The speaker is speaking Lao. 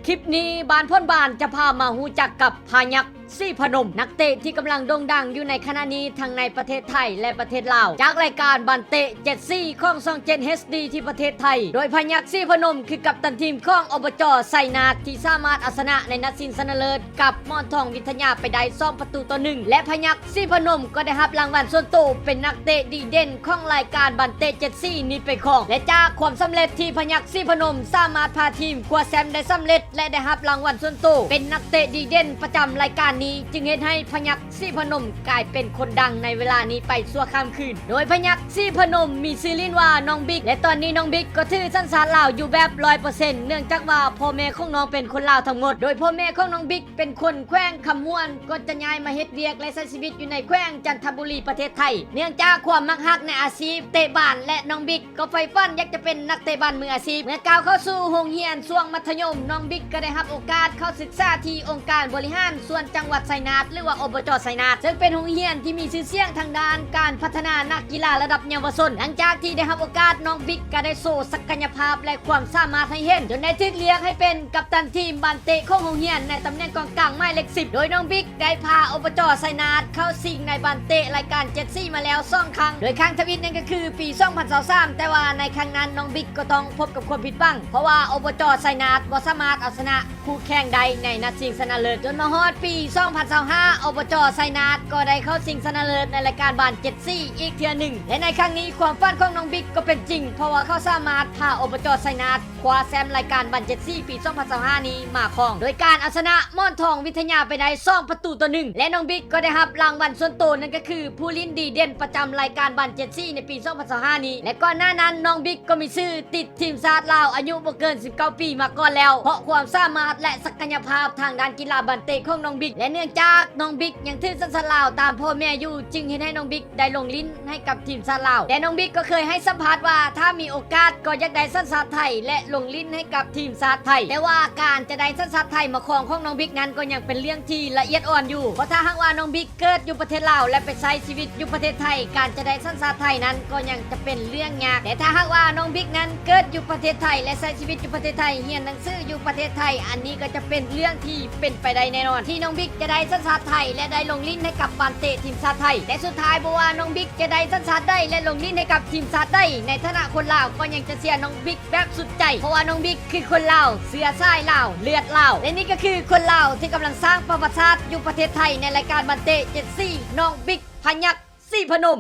ຄລິບນີ້ ບ້ານພົນບານຈະພາມາຮູ້ຈັກກັບພະຍັກສີພະນົມ ນັກເຕະທີ່ກຳລັງໂດ່ງດັງຢູ່ໃນຂະນະນີ້ ທັງໃນປະເທດໄທ ແລະ ປະເທດລາວ ຈາກລາຍການບານເຕະເຈັດສີຂອງຊ່ອງເຈັດ ເອັດ ດີ ທີ່ປະເທດໄທ ໂດຍພະຍັກສີພະນົມຄືກັບຕັນທີມຂອງ ອບຈ ໄຊນາດ ທີ່ສາມາດເອົາຊະນະໃນນັດຊິງຊະນະເລີດ ກັບໝອນທອງວິທະຍາໄປໄດ້ສອງປະຕູຕໍ່ໜຶ່ງ ແລະ ພະຍັກສີພະນົມກໍໄດ້ຮັບລາງວັນສ່ວນໂຕເປັນນັກເຕະດີເດັ່ນຂອງລາຍການບານເຕະເຈັດສີນີ້ໄປຄອງ ແລະ ຈາກຄວາມສຳເລັດທີ່ພະຍັກສີພະນົມສາມາດພາທີມຄວ້າແຊ້ມໄດ້ສຳເລັດ ແລະ ໄດ້ຮັບລາງວັນສ່ວນໂຕເປັນນັກເຕະດີເດັ່ນປະຈຳລາຍການນີ້ ຈຶ່ງເຮັດໃຫ້ພະຍັກສີພະນົມກາຍເປັນຄົນດັງໃນເວລານີ້ໄປຊົ່ວຂ້າມຄືນ. ໂດຍພະຍັກສີພະນົມມີຊື່ຫຼິ້ນວ່ານ້ອງບິກ ແລະ ຕອນນີ້ນ້ອງບິກກໍຖືສັນຊາດລາວຢູ່ແບບຮ້ອຍເປີເຊັນ ເນື່ອງຈາກວ່າພໍ່ແມ່ຂອງນ້ອງເປັນຄົນລາວທັງໝົດ ໂດຍພໍ່ແມ່ຂອງນ້ອງບິກ ເປັນຄົນແຂວງຄຳມ່ວນ ກ່ອນຈະຍ້າຍມາເຮັດວຽກ ແລະ ໃຊ້ຊີວິດຢູ່ໃນແຂວງຈັນທະບູລີ ປະເທດໄທ ເນື່ອງຈາກຄວາມມັກຮັກໃນອາຊີບເຕະບານ ແລະ ນ້ອງບິກກໍໃຝ່ຝັນຢາກຈະເປັນນັກເຕະບານມືອາຊີບ. ເມື່ອກ້າວເຂົ້າສູ່ໂຮງຮຽນຊ່ວງມັດທະຍົມ, ນ້ອງບິກກໍໄດ້ຮັບໂອກາດເຂົ້າສຶກສາທີ່ອົງການບໍລິຫານສ່ວນຈັງຫວັດໄຊນາດ ຫຼືວ່າ ອບຈ ໄຊນາດ ເຊິ່ງເປັນໂຮງຮຽນທີ່ມີຊື່ສຽງທາງດ້ານການພັດທະນານັກກິລາລະດັບເຍົາວະຊົນ. ຫຼັງຈາກທີ່ໄດ້ຮັບໂອກາດ, ນ້ອງບິກກໍໄດ້ໂຊສັກກະຍະພາບ ແລະ ຄວາມສາມາດໃຫ້ເຫັນ ຈົນໄດ້ຖືກລຽກໃຫ້ເປັນກັບຕັນທີມບານເຕະຂອງໂຮງຮຽນໃນຕຳແໜ່ງກອງກາງໝາຍເລກສິບ ໂດຍນ້ອງບິກໄດ້ພາ ອບຈ ໄຊນາດ ເຂົ້າຊິງໃນບານເຕະລາຍການເຈັດສີມາແລ້ວສອງຄັ້ງ ໂດຍຄັ້ງທຳອິດນັ້ນກໍຄືປີສອງພັນຊາວສາມ ແຕ່ວ່າໃນຄັ້ງນັ້ນນ້ອງບິກກໍຕ້ອງພົບກັບຄວາມຜິດຫວັງ ເພາະວ່າ ອບຈ ໄຊນາດ ບໍ່ສາມາດເອົາຊະນະ ຄູ່ແຂ່ງໄດ້ໃນນັດຊິງຊະນະເລີດ ຈົນມາຮອດປີສອງພັນຊາວຫ້າ ອບຈ ໄຊນາດ ກໍໄດ້ເຂົ້າຊິງຊະນະເລີດໃນລາຍການບານເຈັດສີອີກເທື່ອໜຶ່ງ ແລະ ໃນຄັ້ງນີ້ຄວາມຝັນຂອງນ້ອງບິກກໍເປັນຈິງ ເພາະວ່າເຂົາສາມາດພາ ອບຈ ໄຊນາດ ຄວ້າແຊ້ມລາຍການບານເຈັດສີປີສອງພັນຊາວຫ້ານີ້ມາຄອງ ໂດຍການເອົາຊະນະໝອນທອງວິທະຍາໄປໄດ້ສອງປະຕູຕໍ່ໜຶ່ງ ແລະ ນ້ອງບິກກໍໄດ້ຮັບລາງວັນສ່ວນໂຕ ນັ້ນກໍຄືຜູ້ຫຼິ້ນດີເດັ່ນປະຈຳລາຍການບານເຈັດສີໃນປີສອງພັນຊາວຫ້ານີ້ ແລະ ກ່ອນໜ້ານັ້ນນ້ອງບິກກໍມີຊື່ຕິດ ທີມຊາດລາວອາຍຸບໍ່ເກີນສິບເກົ້າປີມາກ່ອນແລ້ວ ເພາະຄວາມສາມາດ ແລະ ສັກກະຍະພາບທາງດ້ານກິລາບານເຕະຂອງນ້ອງບິກ ແລະ ເນື່ອງຈາກນ້ອງບິກຍັງຖືສັນຊາດລາວຕາມພໍ່ແມ່ຢູ່ ຈຶ່ງເຮັດໃຫ້ນ້ອງບິກໄດ້ລົງຫຼິ້ນໃຫ້ກັບທີມຊາດລາວ ແລະ ນ້ອງບິກກໍເຄີຍໃຫ້ສຳພາດວ່າ ຖ້າມີໂອກາດກໍຢາກໄດ້ສັນຊາດໄທ ແລະ ລົງຫຼິ້ນໃຫ້ກັບທີມຊາດໄທ ແຕ່ວ່າການຈະໄດ້ສັນຊາດໄທມາຄອງຂອງນ້ອງບິກນັ້ນ ກໍຍັງເປັນເລື່ອງທີ່ລະອຽດອ່ອນຢູ່ ເພາະຖ້າຫາກວ່ານ້ອງບິກ ເກີດຢູ່ປະເທດລາວ ແລະ ໄປໃຊ້ຊີວິດຢູ່ປະເທດໄທ ການຈະໄດ້ສັນຊາດໄທນັ້ນກໍຍັງຈະເປັນເລື່ອງຍາກ ແຕ່ຖ້າຫາກວ່ານ້ອງບິກນັ້ນເກີດຢູ່ປະເທດໄທ ແລະ ໃຊ້ຊີວິດຢູ່ປະເທດໄທ ຮຽນໜັງສືຢູ່ປະເທດໄທ ອັນນີ້ກໍຈະເປັນເລື່ອງທີ່ເປັນໄປໄດ້ແນ່ນອນ ທີ່ນ້ອງບິກຈະໄດ້ສັນຊາດໄທ ແລະ ໄດ້ລົງຫຼິ້ນໃຫ້ກັບບານເຕະທີມຊາດໄທ ແຕ່ສຸດທ້າຍບໍ່ວ່ານ້ອງບິກຈະໄດ້ສັນຊາດໃດ ແລະ ລົງຫຼິ້ນໃຫ້ກັບທີມຊາດໃດ ໃນຖານະຄົນລາວກໍຍັງຈະເຊຍນ້ອງບິກແບບສຸດໃຈ ເພາະວ່ານ້ອງບິກຄືຄົນລາວ ເຊື້ອສາຍລາວ ເລືອດລາວ ແລະ ນີ້ກໍຄືຄົນລາວທີ່ກຳລັງສ້າງປະຫວັດສາດຢູ່ປະເທດໄທ ໃນລາຍການບານເຕະເຈັດສີ ນ້ອງບິກ ພະຍັກ ສີພະນົມ.